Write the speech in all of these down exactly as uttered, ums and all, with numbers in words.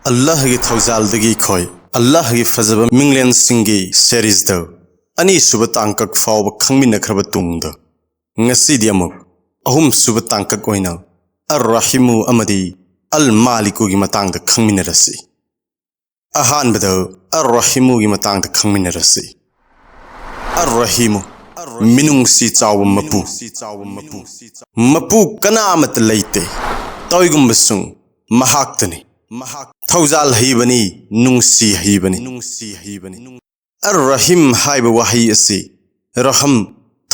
ꯑꯜꯂꯥꯍꯒꯤ ꯊꯧꯖꯥꯜꯗꯒꯤ ꯑꯩꯈꯣꯏ ꯑꯜꯂꯥꯍꯒꯤ ꯐꯖꯕ ꯃꯤꯡꯂꯦꯟꯁꯤꯡꯒꯤ ꯁꯦꯔꯤꯖꯗ ꯑꯅꯤꯁꯨꯕ ꯇꯥꯡꯀꯛ ꯐꯥꯎꯕ ꯈꯪꯃꯤꯟꯅꯈ꯭ꯔꯕ ꯇꯨꯡꯗ, ꯉꯁꯤꯗꯤ ꯑꯃꯨꯛ ꯑꯍꯨꯝꯁꯨꯕ ꯇꯥꯡꯀꯛ ꯑꯣꯏꯅ ꯑꯔ ꯔꯥꯍꯤꯃꯨ ꯑꯃꯗꯤ ꯑꯜ ꯃꯥꯂꯤꯀꯨꯒꯤ ꯃꯇꯥꯡꯗ ꯈꯪꯃꯤꯟꯅꯔꯁꯤ꯫ ꯑꯍꯥꯟꯕꯗ ꯑꯔ ꯔꯥꯍꯤꯃꯨꯒꯤ ꯃꯇꯥꯡꯗ ꯈꯪꯃꯤꯟꯅꯔꯁꯤ꯫ ꯑꯔ ꯔꯥꯍꯤꯃꯨ, ꯃꯤꯅꯨꯡꯁꯤ ꯆꯥꯎꯕ ꯃꯄꯨ꯫ ꯃꯄꯨ ꯀꯅꯥ ꯑꯃꯠꯇ ꯂꯩꯇꯦ, ꯇꯧꯏꯒꯨꯝꯕꯁꯨꯡ ꯃꯍꯥꯛꯇꯅꯤ꯫ ꯊꯧꯖꯥꯜ ꯍꯩꯕꯅꯤ, ꯅꯨꯡꯁꯤ ꯍꯩꯕꯅꯤ꯫ ꯑꯔ ꯔꯥꯍꯤꯝ ꯍꯥꯏꯕ ꯋꯥꯍꯩ ꯑꯁꯤ ꯔꯍꯝ,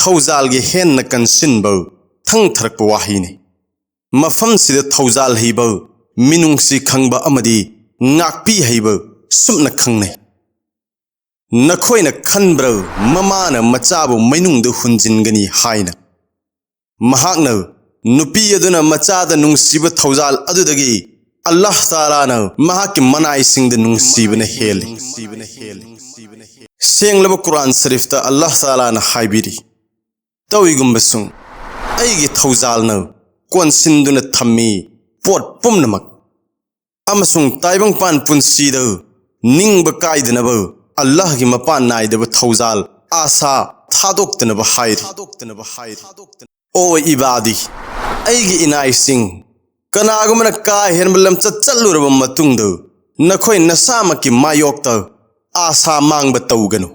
ꯊꯧꯖꯥꯜꯒꯤ ꯍꯦꯟꯅ ꯀꯟꯁꯤꯟꯕ, ꯊꯪꯊꯔꯛꯄ ꯋꯥꯍꯩꯅꯤ꯫ ꯃꯐꯝꯁꯤꯗ ꯊꯧꯖꯥꯜ ꯍꯩꯕ, ꯃꯤꯅꯨꯡꯁꯤ ꯈꯪꯕ ꯑꯃꯗꯤ ꯉꯥꯛꯄꯤ ꯍꯩꯕ ꯁꯨꯞꯅ ꯈꯪꯅꯩ꯫ ꯅꯈꯣꯏꯅ ꯈꯟꯕ꯭ꯔ ꯃꯃꯥꯅ ꯃꯆꯥꯕꯨ ꯃꯩꯅꯨꯡꯗ ꯍꯨꯟꯖꯤꯟꯒꯅꯤ ꯍꯥꯏꯅ? ꯃꯍꯥꯛꯅ ꯅꯨꯄꯤ ꯑꯗꯨꯅ ꯃꯆꯥꯗ ꯅꯨꯡꯁꯤꯕ ꯊꯧꯖꯥꯜ ꯑꯗꯨꯗꯒꯤ ꯑꯜꯂꯥꯍ ꯇꯥꯂꯥꯅ ꯃꯍꯥꯛꯀꯤ ꯃꯅꯥꯏꯁꯤꯡꯗ ꯅꯨꯡꯁꯤꯕꯅ ꯍꯦꯜꯂꯤ꯫ ꯁꯦꯡꯂꯕ ꯀꯨꯔꯥꯟ ꯁꯔꯤꯐꯇ ꯑꯜꯂꯥꯍ ꯇꯥꯂꯥꯅ ꯍꯥꯏꯕꯤꯔꯤ, ꯇꯧꯏꯒꯨꯝꯕꯁꯨꯡ ꯑꯩꯒꯤ ꯊꯧꯖꯥꯜꯅ ꯀꯣꯟꯁꯤꯟꯗꯨꯅ ꯊꯝꯃꯤ ꯄꯣꯠ ꯄꯨꯝꯅꯃꯛ꯫ ꯑꯃꯁꯨꯡ ꯇꯥꯏꯕꯪꯄꯥꯟ ꯄꯨꯟꯁꯤꯗ ꯅꯤꯡꯕ ꯀꯥꯏꯗꯅꯕ ꯑꯜꯂꯥꯍꯒꯤ ꯃꯄꯥꯟ ꯅꯥꯏꯗꯕ ꯊꯧꯖꯥꯜ, ꯑꯥꯁꯥ ꯊꯥꯗꯣꯛꯇꯅꯕ ꯍꯥꯏꯔꯤ꯫ ꯑꯣ ꯏꯕꯥꯗꯤ, ꯑꯩꯒꯤ ꯏꯅꯥꯏꯁꯤꯡ, ꯀꯅꯥꯒꯨꯝꯕꯅ ꯀꯥ ꯍꯦꯟꯕ ꯂꯝꯆꯠ ꯆꯠꯂꯨꯔꯕ ꯃꯇꯨꯡꯗ ꯅꯈꯣꯏ ꯅꯁꯥꯃꯛꯀꯤ ꯃꯥꯌꯣꯛꯇ ꯑꯥꯁꯥ ꯃꯥꯡꯕ ꯇꯧꯒꯅꯨ꯫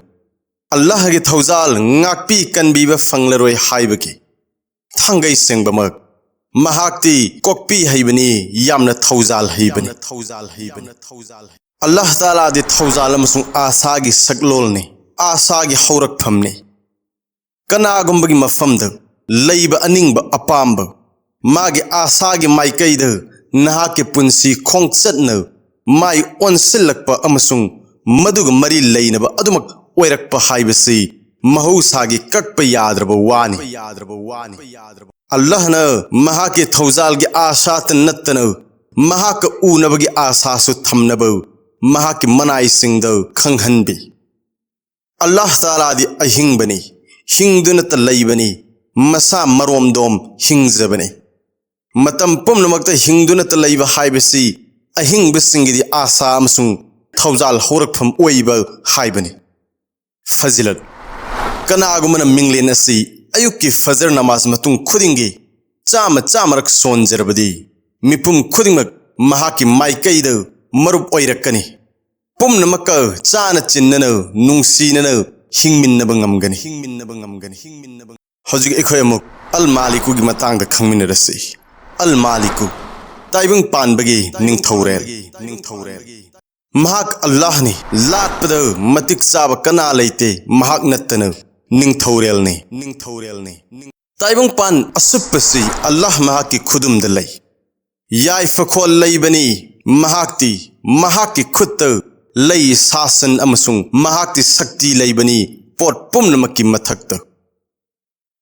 ꯑꯜꯂꯥꯍꯒꯤ ꯊꯧꯖꯥꯜ ꯉꯥꯛꯄꯤ ꯀꯟꯕꯤꯕ ꯐꯪꯂꯔꯣꯏ ꯍꯥꯏꯕꯒꯤ ꯊꯥꯡꯒꯩ ꯁꯦꯡꯕꯃꯛ꯫ ꯃꯍꯥꯛꯇꯤ ꯀꯣꯛꯄꯤ ꯍꯩꯕꯅꯤ, ꯌꯥꯝꯅ ꯊꯧꯖꯥꯜ ꯍꯩꯕꯅꯤ꯫ ꯑꯜꯂꯥꯍ ꯇꯥꯂꯥꯗꯤ ꯊꯧꯖꯥꯜ ꯑꯃꯁꯨꯡ ꯑꯥꯁꯥꯒꯤ ꯁꯛꯂꯣꯜꯅꯤ, ꯑꯥꯁꯥꯒꯤ ꯍꯧꯔꯛꯐꯝꯅꯤ꯫ ꯀꯅꯥꯒꯨꯝꯕꯒꯤ ꯃꯐꯝꯗ ꯂꯩꯕ ꯑꯅꯤꯡꯕ ꯑꯄꯥꯝꯕ, ꯃꯥꯒꯤ ꯑꯥꯁꯥꯒꯤ ꯃꯥꯏꯀꯩꯗ ꯅꯍꯥꯛꯀꯤ ꯄꯨꯟꯁꯤ ꯈꯣꯡꯆꯠꯅ ꯃꯥꯏ ꯑꯣꯟꯁꯤꯜꯂꯛꯄ ꯑꯃꯁꯨꯡ ꯃꯗꯨꯒ ꯃꯔꯤ ꯂꯩꯅꯕ ꯑꯗꯨꯃꯛ ꯑꯣꯏꯔꯛꯄ ꯍꯥꯏꯕꯁꯤ ꯃꯍꯧꯁꯥꯒꯤ ꯀꯛꯄ ꯌꯥꯗ꯭ꯔꯕ ꯋꯥꯅꯤ꯫ ꯑꯜꯂꯥꯍꯅ ꯃꯍꯥꯛꯀꯤ ꯊꯧꯖꯥꯜꯒꯤ ꯑꯥꯁꯥꯇ ꯅꯠꯇꯅ ꯃꯍꯥꯛꯀ ꯎꯅꯕꯒꯤ ꯑꯥꯁꯥꯁꯨ ꯊꯝꯅꯕ ꯃꯍꯥꯛꯀꯤ ꯃꯅꯥꯏꯁꯤꯡꯗ ꯈꯪꯍꯟꯕꯤ꯫ ꯑꯜꯂꯥꯍ ꯇꯥꯂꯥꯗꯤ ꯑꯍꯤꯡꯕꯅꯤ, ꯍꯤꯡꯗꯨꯅꯇ ꯂꯩꯕꯅꯤ, ꯃꯁꯥ ꯃꯔꯣꯝꯗꯣꯝ ꯍꯤꯡꯖꯕꯅꯤ꯫ ꯃꯇꯝ ꯄꯨꯝꯅꯃꯛꯇ ꯍꯤꯡꯗꯨꯅꯇ ꯂꯩꯕ ꯍꯥꯏꯕꯁꯤ ꯑꯍꯤꯡꯕꯁꯤꯡꯒꯤꯗꯤ ꯑꯥꯁꯥ ꯑꯃꯁꯨꯡ ꯊꯧꯖꯥꯜ ꯍꯧꯔꯛꯐꯝ ꯑꯣꯏꯕ ꯍꯥꯏꯕꯅꯤ꯫ ꯐꯖꯤꯂꯠ꯫ ꯀꯅꯥꯒꯨꯝꯕꯅ ꯃꯤꯡꯂꯦꯟ ꯑꯁꯤ ꯑꯌꯨꯛꯀꯤ ꯐꯖꯔ ꯅꯃꯥꯖ ꯃꯇꯨꯡ ꯈꯨꯗꯤꯡꯒꯤ ꯆꯥꯝꯃ ꯆꯥꯝꯃꯔꯛ ꯁꯣꯟꯖꯔꯕꯗꯤ, ꯃꯤꯄꯨꯝ ꯈꯨꯗꯤꯡꯃꯛ ꯃꯍꯥꯛꯀꯤ ꯃꯥꯏꯀꯩꯗ ꯃꯔꯨꯞ ꯑꯣꯏꯔꯛꯀꯅꯤ꯫ ꯄꯨꯝꯅꯃꯛꯀ ꯆꯥꯅ ꯆꯤꯟꯅꯅ, ꯅꯨꯡꯁꯤꯅꯅ ꯍꯤꯡꯃꯤꯟꯅꯕ ꯉꯝꯒꯅꯤ꯫ ꯍꯧꯖꯤꯛ ꯑꯩꯈꯣꯏ ꯑꯃꯨꯛ ꯑꯜ ꯃꯥꯂꯤꯀꯨꯒꯤ ꯃꯇꯥꯡꯗ ꯈꯪꯃꯤꯟꯅꯔꯁꯤ꯫ ꯑꯜ ꯃꯥꯂꯤꯀꯨ, ꯇꯥꯏꯕꯪ ꯄꯥꯟꯕꯒꯤ ꯅꯤꯡꯊꯧꯔꯦꯜ꯫ ꯃꯍꯥꯛ ꯑꯜꯂꯥꯍꯅꯤ, ꯂꯥꯠꯄꯗ ꯃꯇꯤꯛ ꯆꯥꯕ ꯀꯅꯥ ꯂꯩꯇꯦ, ꯃꯍꯥꯛ ꯅꯠꯇꯅ ꯅꯤꯡꯊꯧꯔꯦꯜꯅꯤ꯫ ꯇꯥꯏꯕꯪꯄꯥꯟ ꯑꯁꯨꯞꯄꯁꯤ ꯑꯜꯂꯥꯍ ꯃꯍꯥꯛꯀꯤ ꯈꯨꯗꯨꯝꯗ ꯂꯩ꯫ ꯌꯥꯏꯐꯈꯣꯜ ꯂꯩꯕꯅꯤ ꯃꯍꯥꯛꯇꯤ, ꯃꯍꯥꯛꯀꯤ ꯈꯨꯠꯇ ꯂꯩ ꯁꯥꯁꯟ ꯑꯃꯁꯨꯡ ꯃꯍꯥꯛꯇꯤ ꯁꯛꯇꯤ ꯂꯩꯕꯅꯤ ꯄꯣꯠ ꯄꯨꯝꯅꯃꯛꯀꯤ ꯃꯊꯛꯇ꯫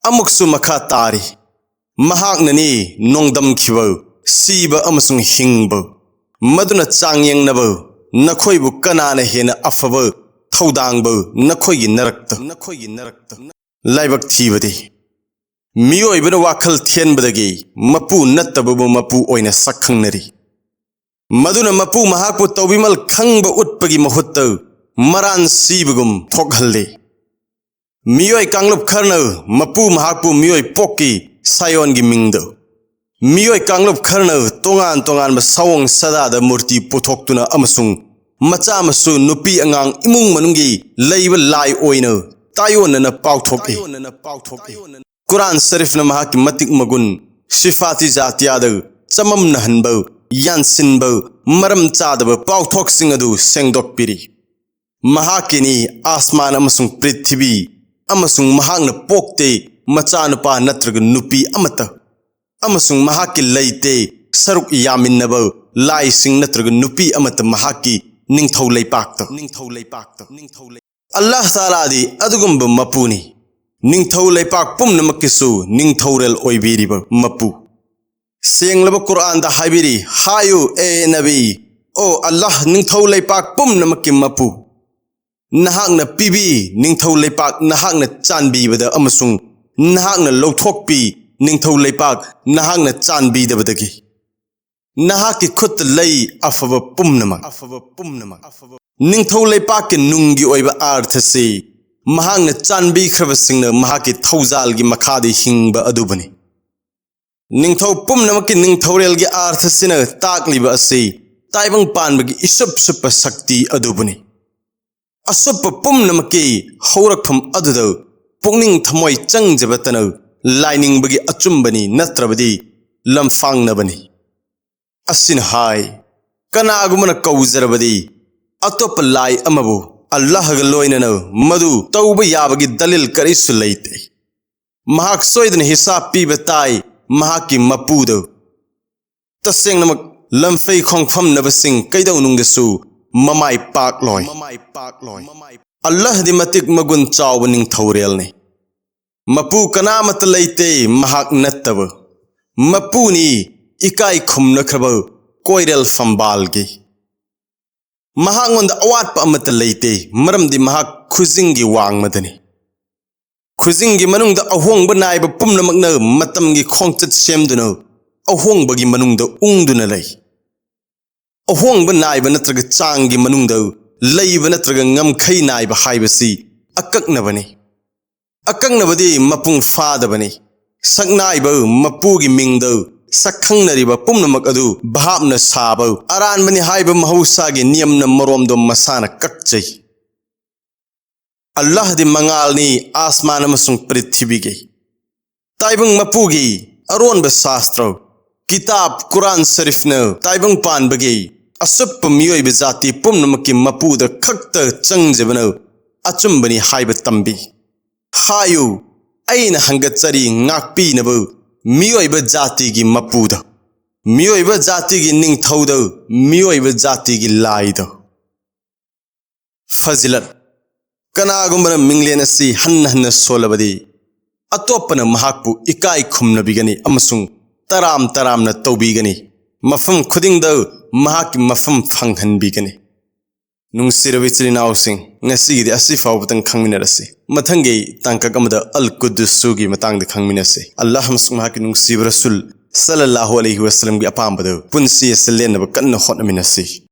ꯑꯃꯨꯛꯁꯨ ꯃꯈꯥ ꯇꯥꯔꯤ, ꯃꯍꯥꯛꯅꯅꯤ ꯅꯣꯡꯗꯝꯈꯤꯕ, ꯁꯤꯕ ꯑꯃꯁꯨꯡ ꯍꯤꯡꯕ꯫ ꯃꯗꯨꯅ ꯆꯥꯡꯌꯦꯡꯅꯕ ꯅꯈꯣꯏꯕꯨ ꯀꯅꯥꯅ ꯍꯦꯟꯅ ꯑꯐꯕ ꯊꯧꯗꯥꯡꯕ ꯅꯈꯣꯏꯒꯤ ꯅꯔꯛꯇ, ꯅꯈꯣꯏꯒꯤ ꯅꯔꯛꯇ꯫ ꯂꯥꯏꯕꯛ ꯊꯤꯕꯗꯤ, ꯃꯤꯑꯣꯏꯕꯅ ꯋꯥꯈꯜ ꯊꯦꯟꯕꯗꯒꯤ ꯃꯄꯨ ꯅꯠꯇꯕꯕꯨ ꯃꯄꯨ ꯑꯣꯏꯅ ꯁꯛꯈꯪꯅꯔꯤ꯫ ꯃꯗꯨꯅ ꯃꯄꯨ ꯃꯍꯥꯛꯄꯨ ꯇꯧꯕꯤꯃꯜ ꯈꯪꯕ ꯎꯠꯄꯒꯤ ꯃꯍꯨꯠꯇ ꯃꯔꯥꯟ ꯁꯤꯕꯒꯨꯝ ꯊꯣꯛꯍꯜꯂꯤ꯫ ꯃꯤꯑꯣꯏ ꯀꯥꯡꯂꯨꯞ ꯈꯔꯅ ꯃꯄꯨ ꯃꯍꯥꯛꯄꯨ ꯃꯤꯑꯣꯏ ꯄꯣꯛꯀꯤ ꯁꯥꯌꯣꯟꯒꯤ ꯃꯤꯡꯗ, ꯃꯤꯑꯣꯏ ꯀꯥꯡꯂꯨꯞ ꯈꯔꯅ ꯇꯣꯉꯥꯟ ꯇꯣꯉꯥꯟꯕ ꯁꯑꯣꯡ ꯁꯥꯗꯥꯗ ꯃꯨꯔꯇꯤ ꯄꯨꯊꯣꯛꯇꯨꯅ ꯑꯃꯁꯨꯡ ꯃꯆꯥ ꯃꯁꯨ, ꯅꯨꯄꯤ ꯑꯉꯥꯡ, ꯏꯃꯨꯡ ꯃꯅꯨꯡꯒꯤ ꯂꯩꯕ ꯂꯥꯏ ꯑꯣꯏꯅ ꯇꯥꯏꯑꯣꯟꯅꯅ ꯄꯥꯎꯊꯣꯛꯏ꯫ ꯀꯨꯔꯥꯟ ꯁꯔꯤꯐꯅ ꯃꯍꯥꯛꯀꯤ ꯃꯇꯤꯛ ꯃꯒꯨꯟ, ꯁꯤꯐꯥꯇꯤ ꯖꯥꯇꯤꯌꯥꯗ ꯆꯃꯝꯅꯍꯟꯕ, ꯌꯥꯟꯁꯤꯟꯕ, ꯃꯔꯝ ꯆꯥꯗꯕ ꯄꯥꯎꯊꯣꯛꯁꯤꯡ ꯑꯗꯨ ꯁꯦꯡꯗꯣꯛꯄꯤꯔꯤ꯫ ꯃꯍꯥꯛꯀꯤꯅꯤ ꯑꯥꯁꯃꯥꯟ ꯑꯃꯁꯨꯡ ꯄ꯭ꯔꯤꯊꯤꯕꯤ, ꯑꯃꯁꯨꯡ ꯃꯍꯥꯛꯅ ꯄꯣꯛꯇꯦ ꯃꯆꯥꯅꯨꯄꯥ ꯅꯠꯇ꯭ꯔꯒ ꯅꯨꯄꯤ ꯑꯃꯠꯇ, ꯑꯃꯁꯨꯡ ꯃꯍꯥꯛꯀꯤ ꯂꯩꯇꯦ ꯁꯔꯨꯛ ꯌꯥꯃꯤꯟꯅꯕ ꯂꯥꯏꯁꯤꯡ ꯅꯠꯇ꯭ꯔꯒ ꯅꯨꯄꯤ ꯑꯃꯠꯇ ꯃꯍꯥꯛꯀꯤ ꯅꯤꯡꯊꯧ ꯂꯩꯄꯥꯛꯇ꯫ ꯑꯜꯂꯥꯍ ꯇꯥꯂꯥꯗꯤ ꯑꯗꯨꯒꯨꯝꯕ ꯃꯄꯨꯅꯤ, ꯅꯤꯡꯊꯧ ꯂꯩꯄꯥꯛ ꯄꯨꯝꯅꯃꯛꯀꯤꯁꯨ ꯅꯤꯡꯊꯧꯔꯦꯜ ꯑꯣꯏꯕꯤꯔꯤꯕ ꯃꯄꯨ꯫ ꯁꯦꯡꯂꯕ ꯀꯨꯔꯥꯟꯗ ꯍꯥꯏꯕꯤꯔꯤ, ꯍꯥꯏꯌꯨ, ꯑꯦ ꯅꯕꯤ, ꯑꯣ ꯑꯜꯂꯥꯍ, ꯅꯤꯡꯊꯧ ꯂꯩꯄꯥꯛ ꯄꯨꯝꯅꯃꯛꯀꯤ ꯃꯄꯨ, ꯅꯍꯥꯛꯅ ꯄꯤꯕꯤ, ꯅꯤꯡꯊꯧ ꯂꯩꯄꯥꯛ ꯅꯍꯥꯛꯅ ꯆꯥꯟꯕꯤꯕꯗ, ꯑꯃꯁꯨꯡ ꯅꯍꯥꯛꯅ ꯂꯧꯊꯣꯛꯄꯤ, ꯅꯤꯡꯊꯧ ꯂꯩꯄꯥꯛ ꯅꯍꯥꯛꯅ ꯆꯥꯟꯕꯤꯗꯕꯗꯒꯤ꯫ ꯅꯍꯥꯛꯀꯤ ꯈꯨꯠꯇ ꯂꯩ ꯑꯐꯕ ꯄꯨꯝꯅꯃꯛ꯫ ꯅꯤꯡꯊꯧ ꯂꯩꯄꯥꯛꯀꯤ ꯅꯨꯡꯒꯤ ꯑꯣꯏꯕ ꯑꯥꯔꯊꯁꯤ ꯃꯍꯥꯛꯅ ꯆꯥꯟꯕꯤꯈ꯭ꯔꯕꯁꯤꯡꯅ ꯃꯍꯥꯛꯀꯤ ꯊꯧꯖꯥꯜꯒꯤ ꯃꯈꯥꯗ ꯍꯤꯡꯕ ꯑꯗꯨꯕꯨꯅꯤ꯫ ꯅꯤꯡꯊꯧ ꯄꯨꯝꯅꯃꯛꯀꯤ ꯅꯤꯡꯊꯧꯔꯦꯜꯒꯤ ꯑꯥꯔꯊꯁꯤꯅ ꯇꯥꯛꯂꯤꯕ ꯑꯁꯤ ꯇꯥꯏꯕꯪ ꯄꯥꯟꯕꯒꯤ ꯏꯁꯨꯞ ꯁꯨꯞꯄ ꯁꯛꯇꯤ ꯑꯗꯨꯕꯨꯅꯤ꯫ ꯑꯁꯨꯞꯄ ꯄꯨꯝꯅꯃꯛꯀꯤ ꯍꯧꯔꯛꯐꯝ ꯑꯗꯨꯗ ꯄꯨꯛꯅꯤꯡ ꯊꯃꯣꯏ ꯆꯪꯖꯕꯇꯅ ꯂꯥꯏꯅꯤꯡꯕꯒꯤ ꯑꯆꯨꯝꯕꯅꯤ ꯅꯠꯇ꯭ꯔꯕꯗꯤ ꯂꯝꯐꯥꯡꯅꯕꯅꯤ꯫ ꯑꯁꯤꯅ ꯍꯥꯏ, ꯀꯅꯥꯒꯨꯝꯕꯅ ꯀꯧꯖꯔꯕꯗꯤ ꯑꯇꯣꯞꯄ ꯂꯥꯏ ꯑꯃꯕꯨ ꯑꯜꯂꯥꯍꯒ ꯂꯣꯏꯅꯅ ꯃꯗꯨ ꯇꯧꯕ ꯌꯥꯕꯒꯤ ꯗꯂꯤꯜ ꯀꯔꯤꯁꯨ ꯂꯩꯇꯦ꯫ ꯃꯍꯥꯛ ꯁꯣꯏꯗꯅ ꯍꯤꯁꯥꯕ ꯄꯤꯕ ꯇꯥꯏ ꯃꯍꯥꯛꯀꯤ ꯃꯄꯨꯗ꯫ ꯇꯁꯦꯡꯅꯃꯛ ꯂꯝꯐꯩ ꯈꯣꯡꯐꯝꯅꯕꯁꯤꯡ ꯀꯩꯗꯧꯅꯨꯡꯗꯁꯨ ꯃꯃꯥꯏ ꯄꯥꯛꯂꯣꯏ꯫ ꯑꯜꯂꯥꯍꯗꯤ ꯃꯇꯤꯛ ꯃꯒꯨꯟ ꯆꯥꯎꯕ ꯅꯤꯡꯊꯧꯔꯦꯜꯅꯤ꯫ ꯃꯄꯨ ꯀꯅꯥꯃꯠꯇ ꯂꯩꯇꯦ ꯃꯍꯥꯛ ꯅꯠꯇꯕ꯫ ꯃꯄꯨꯅꯤ ꯏꯀꯥꯏ ꯈꯨꯝꯅꯈ꯭ꯔꯕ ꯀꯣꯏꯔꯦꯜ ꯐꯝꯕꯥꯜꯒꯤ꯫ ꯃꯍꯥꯛꯉꯣꯟꯗ ꯑꯋꯥꯠꯄ ꯑꯃꯠꯇ ꯂꯩꯇꯦ, ꯃꯔꯝꯗꯤ ꯃꯍꯥꯛ ꯈꯨꯖꯤꯡꯒꯤ ꯋꯥꯡꯃꯗꯅꯤ꯫ ꯈꯨꯖꯤꯡꯒꯤ ꯃꯅꯨꯡꯗ ꯑꯍꯣꯡꯕ ꯅꯥꯏꯕ ꯄꯨꯝꯅꯃꯛꯅ ꯃꯇꯝꯒꯤ ꯈꯣꯡꯆꯠ ꯁꯦꯝꯗꯨꯅ ꯑꯍꯣꯡꯕꯒꯤ ꯃꯅꯨꯡꯗ ꯎꯪꯗꯨꯅ ꯂꯩ꯫ ꯑꯍꯣꯡꯕ ꯅꯥꯏꯕ ꯅꯠꯇ꯭ꯔꯒ ꯆꯥꯡꯒꯤ ꯃꯅꯨꯡꯗ ꯂꯩꯕ ꯅꯠꯇ꯭ꯔꯒ ꯉꯝꯈꯩ ꯅꯥꯏꯕ ꯍꯥꯏꯕꯁꯤ ꯑꯀꯛꯅꯕꯅꯤ꯫ ꯑꯀꯛꯅꯕꯗꯤ ꯃꯄꯨꯡ ꯐꯥꯗꯕꯅꯤ꯫ ꯁꯛꯅꯥꯏꯕ ꯃꯄꯨꯒꯤ ꯃꯤꯡꯗ ꯁꯛꯈꯪꯅꯔꯤꯕ ꯄꯨꯝꯅꯃꯛ ꯑꯗꯨ ꯚꯥꯞꯅ ꯁꯥꯕ ꯑꯔꯥꯟꯕꯅꯤ ꯍꯥꯏꯕ ꯃꯍꯧꯁꯥꯒꯤ ꯅꯤꯌꯝꯅ ꯃꯔꯣꯝꯗꯣꯝ ꯃꯁꯥꯅ ꯀꯛꯆꯩ꯫ ꯑꯜꯂꯥꯍꯗꯤ ꯃꯉꯥꯜꯅꯤ ꯑꯥꯁꯃꯥꯟ ꯑꯃꯁꯨꯡ ꯄ꯭ꯔꯤꯊꯤꯕꯤꯒꯤ꯫ ꯇꯥꯏꯕꯪ ꯃꯄꯨꯒꯤ ꯑꯔꯣꯟꯕ ꯁꯥꯁꯇ꯭ꯔ, ꯀꯤꯇꯥꯕ ꯀꯨꯔꯥꯟ ꯁꯔꯤꯐꯅ ꯇꯥꯏꯕꯪ ꯄꯥꯟꯕꯒꯤ ꯑꯁꯨꯞꯄ ꯃꯤꯑꯣꯏꯕ ꯖꯥꯇꯤ ꯄꯨꯝꯅꯃꯛꯀꯤ ꯃꯄꯨꯗ ꯈꯛꯇ ꯆꯪꯖꯕꯅ ꯑꯆꯨꯝꯕꯅꯤ ꯍꯥꯏꯕ ꯇꯝꯕꯤ꯫ ꯍꯥꯏꯌꯨ, ꯑꯩꯅ ꯍꯪꯒꯠꯆꯔꯤ ꯉꯥꯛꯄꯤꯅꯕ ꯃꯤꯑꯣꯏꯕ ꯖꯥꯇꯤꯒꯤ ꯃꯄꯨꯗ, ꯃꯤꯑꯣꯏꯕ ꯖꯥꯇꯤꯒꯤ ꯅꯤꯡꯊꯧꯗ, ꯃꯤꯑꯣꯏꯕ ꯖꯥꯇꯤꯒꯤ ꯂꯥꯏꯗ꯫ ꯐꯖꯤꯂꯠ꯫ ꯀꯅꯥꯒꯨꯝꯕꯅ ꯃꯤꯡꯂꯦꯟ ꯑꯁꯤ ꯍꯟꯅ ꯍꯟꯅ ꯁꯣꯜꯂꯕꯗꯤ, ꯑꯇꯣꯞꯄꯅ ꯃꯍꯥꯛꯄꯨ ꯏꯀꯥꯏ ꯈꯨꯝꯅꯕꯤꯒꯅꯤ ꯑꯃꯁꯨꯡ ꯇꯔꯥꯝ ꯇꯔꯥꯝꯅ ꯇꯧꯕꯤꯒꯅꯤ, ꯃꯐꯝ ꯈꯨꯗꯤꯡꯗ ꯃꯍꯥꯛꯀꯤ ꯃꯐꯝ ꯐꯪꯍꯟꯕꯤꯒꯅꯤ꯫ ꯅꯨꯡꯁꯤꯔꯕ ꯏꯆꯤꯜ ꯏꯅꯥꯎꯁꯤꯡ, ꯉꯁꯤꯒꯤꯗꯤ ꯑꯁꯤ ꯐꯥꯎꯕꯗꯪ ꯈꯪꯃꯤꯟꯅꯔꯁꯤ꯫ ꯃꯊꯪꯒꯤ ꯇꯥꯡꯀꯛ ꯑꯃꯗ ꯑꯜ ꯀꯨꯗꯨꯁꯨꯒꯤ ꯃꯇꯥꯡꯗ ꯈꯪꯃꯤꯟꯅꯁꯤ꯫ ꯑꯜꯂꯥꯍ ꯑꯃꯁꯨꯡ ꯃꯍꯥꯛꯀꯤ ꯅꯨꯡꯁꯤꯕ ꯔꯁꯨꯜ ꯁꯜꯂꯜꯂꯥꯍꯨ ꯑꯂꯩꯍꯤ ꯋꯥꯁꯜꯂꯝꯒꯤ ꯑꯄꯥꯝꯕꯗꯨ ꯄꯨꯟꯁꯤ ꯑꯁꯤ ꯂꯦꯟꯅꯕ ꯀꯟꯅ ꯍꯣꯠꯅꯃꯤꯟꯅꯁꯤ꯫